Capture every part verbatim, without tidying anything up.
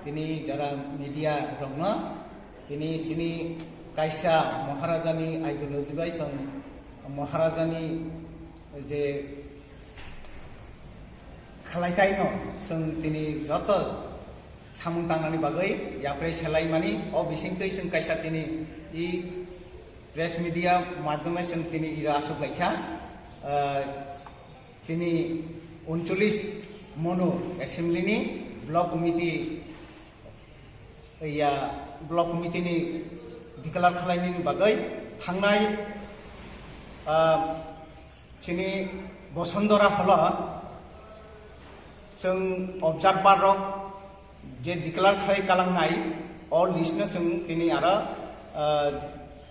Tini jara media rokno tini chini kaisa Maharajani ideology bai chwng Maharajani je khalaitai no chwng tini joto samung tangnani bagwi yapre selaimani o bisingtwi chwng kaisa tini i press media madhyome chwng tini iro aswk laikha. Ah, chini uncholish mono assembly ni block committee ya block committee ni declare khlainani bagwi thangnai, ah, chini Bosondora holo chwng observer rok je declare khlai kalangnai o list no chwng tini aro, ah,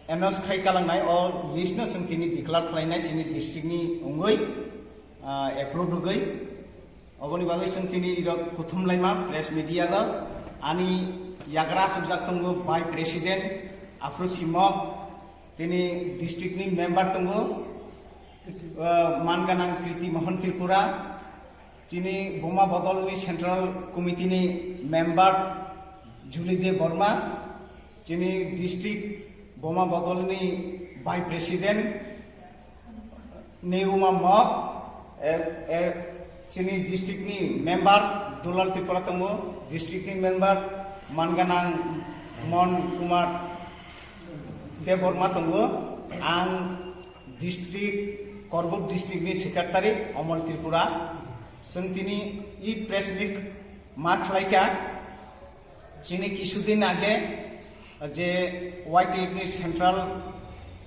announce khai kalangnai o list no chwng tini declare khlainai chini district ni wngwi, ah, approve rwgwi. Oboni bagwi chwng tini irok kuthum laima press media go ani yagra aswkjak tongo vice president Afroz Imok, tini district ni member tongo, ah, manganang Kriti Mohan Tripura, chini Boma Bodol ni central committee ni member Julie Debbarma, chini district Boma Bodol ni vice president Neuma Mok, e, e, chini district ni member Dulal Tripura tongo, district ni member manganang Mon Kumar Debbarma tongo, ang district, Korbuk district ni secretary Omol Tripura. Chwng tini i press meet ma khlaikha. Chini kisudin age je Y T F ni central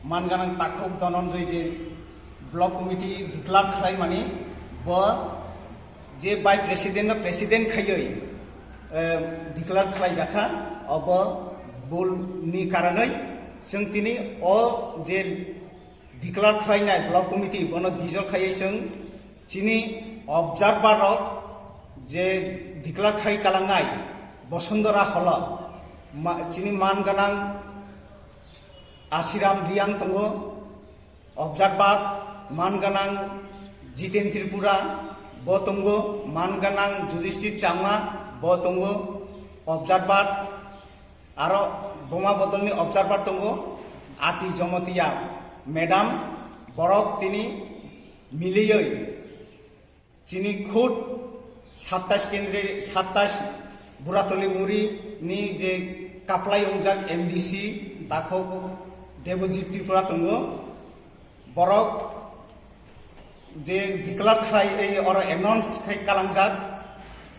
manganang takhuk Dhananjoy je block committee declare khlaimani bo je vice president no president khaiwi, eh, declare khlaijakha, obo bul ni karanwi chwng tini o je declare khlainai block committee bono dissolve khaiwi chwng chini observer rok je declare khai kalangnai Bosondora holo ma-, chini man gwnang Asiram Riang tongo, observer man gwnang Jiten Tripura bo tongo, man gwnang Judisthir Changma bo tongo, observer aro Boma Bodolni observer tongo, Ati Jomotia madam, borok tini miliyoi chini khud sattais kendri, sattais Buratoli muri ni je kaplai wngjak M D C takhuk Debojit Tripura tongo, borok je declare khlai, ei oro announce khai kalangjak,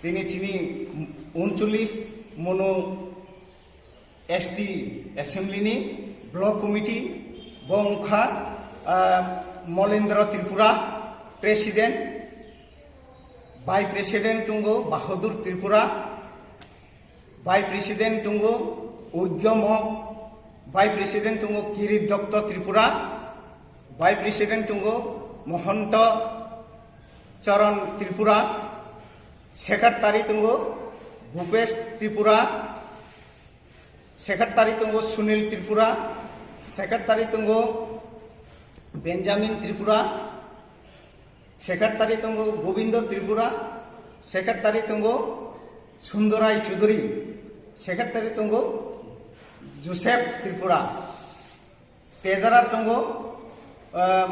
tini chini uncholish mono S T assembly ni block committee bo wngkha, ah, Molendra Tripura president, vice president tongo Bahadur Tripura, vice president tongo Ujjo Mok, vice president tongo Kirit Dokto Tripura, vice president tongo Mohonto Charan Tripura, secretary tongo Bhupesh Tripura, secretary tongo Sunil Tripura, secretary tongo Benjamin Tripura, secretary tongo Gobindo Tripura, secretary tongo Sundorai Chuduri, secretary tongo Joseph Tripura, treasurer tongo, ah,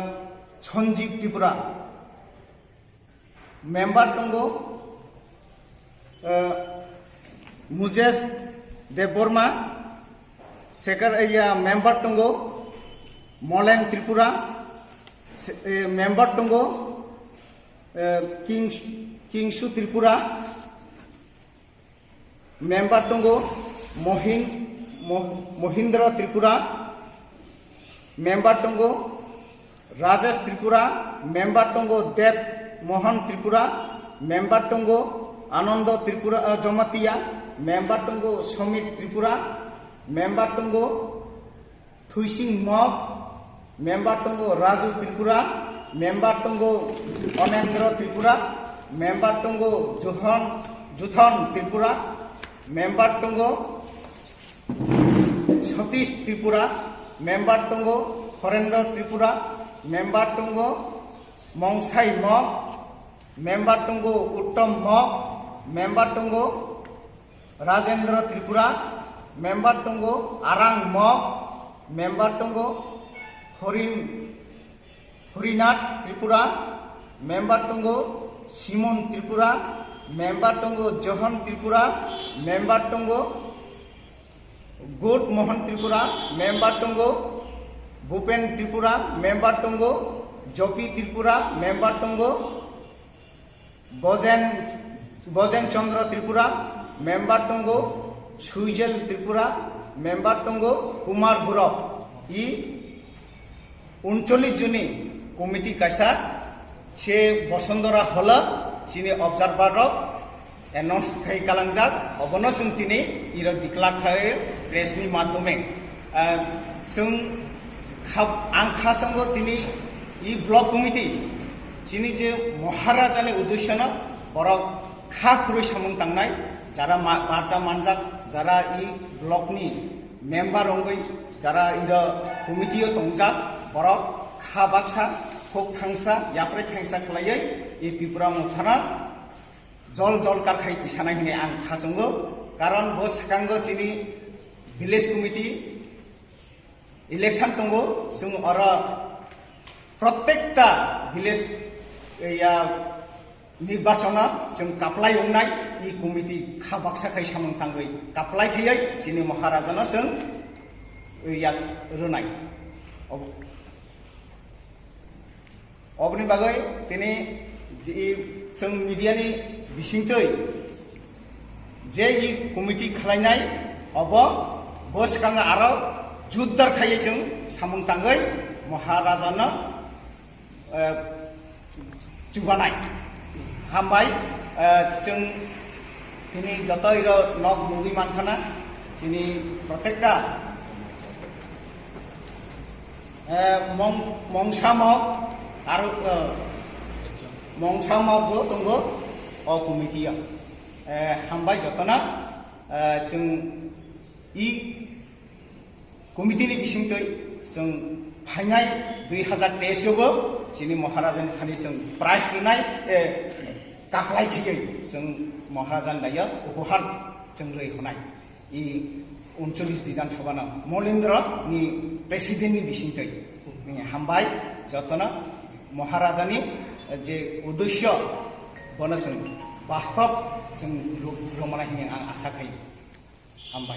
Sanjeev Tripura. Member tongo, eh, Mujesh Debbarma, second, eh, ya, member tongo, Molen Tripura, se-, eh, member tongo, eh, King, Kingsu Tripura, member tongo Mohin-, Mo-, Mohindra Tripura, member tongo Rajesh Tripura, member tongo Deb Mohan Tripura, member tongo Anando Tripura, eh, Jamatia, member tongo Somit Tripura, member tongo Thuising Mok, member tongo Raju Tripura, member tongo Onendra Tripura, member tongo Juthon, Juthon Tripura, member tongo Satish Tripura, member tongo Horendra Tripura, member tongo Mongsai Mok, member tongo Uttom Mok, member tongo Rajendra Tripura, member tongo. Arang Mok, member tongo. Horin, Horinath Tripura, member tongo. Simon Tripura, member tongo. Johon Tripura, member tongo. Good Mohan Tripura, member tongo. Bhupen Tripura, member tongo. Jopi Tripura, member tongo. Bojen, Bojen Chandra Tripura, member tongo. Suijel Tripura, member tongo. Kumar Burok, i uncholish joni committee kaisa se Bosondora Hall chini observer rok announce khai kalangjak, obono chwng tini iro declare khai press ni madhyome. Ah, chwng khab-, ang kha songo tini i block committee chini je Maharaja ni uddesyo no borok kha khurui samung tangnai, jara ma-, barja manjak, jara i block ni member wngwi jara iro committee o tongjak, borok kha baksa, khuk thangsa, yapri thangsa khlaiwi i Tripura Mothano jol jol kar khai tisanai hwnwi ang kha chwngo. Karon bo swkango chini village committee election tongo, chwng oro protekta village, ya, nirbachona chwng kaplai wngnai, i committee kha baksa khai samung tangwi kaplai khaiwi chini Maharajano chwng, ya, rwnai. Ob-, Oboni bagwi tini i chwng media ni bisingtwi je i committee khlainai, obo bo swkango aro jotdar khaiwi chwng samung tangwi Maharajano, eh, chubanai. Hambai, eh, chwng tini joto iro nok nugwi mankhana, chini protekta Eh, mong-, mongsa mok, aro, eh, mongsa mok bo tongo o committee o. Eh, hambai jotono, eh, chwng i committee ni bisingtwi chwng phainai dui hazar teis o bo chini Maharaja ni thani chwng prize rwnai, eh, kaklai khaiwi chwng Maharaja ni laio upohar chwng rwi hwnai. I uncholish Bidhan Sabha no Molindra ni president ni bisingtwi. Ni hambai jotono Maharaja ni je uddesyo bono chwng bastob chwng ru-, rwmana hwnwi ang asa khai. Hambai.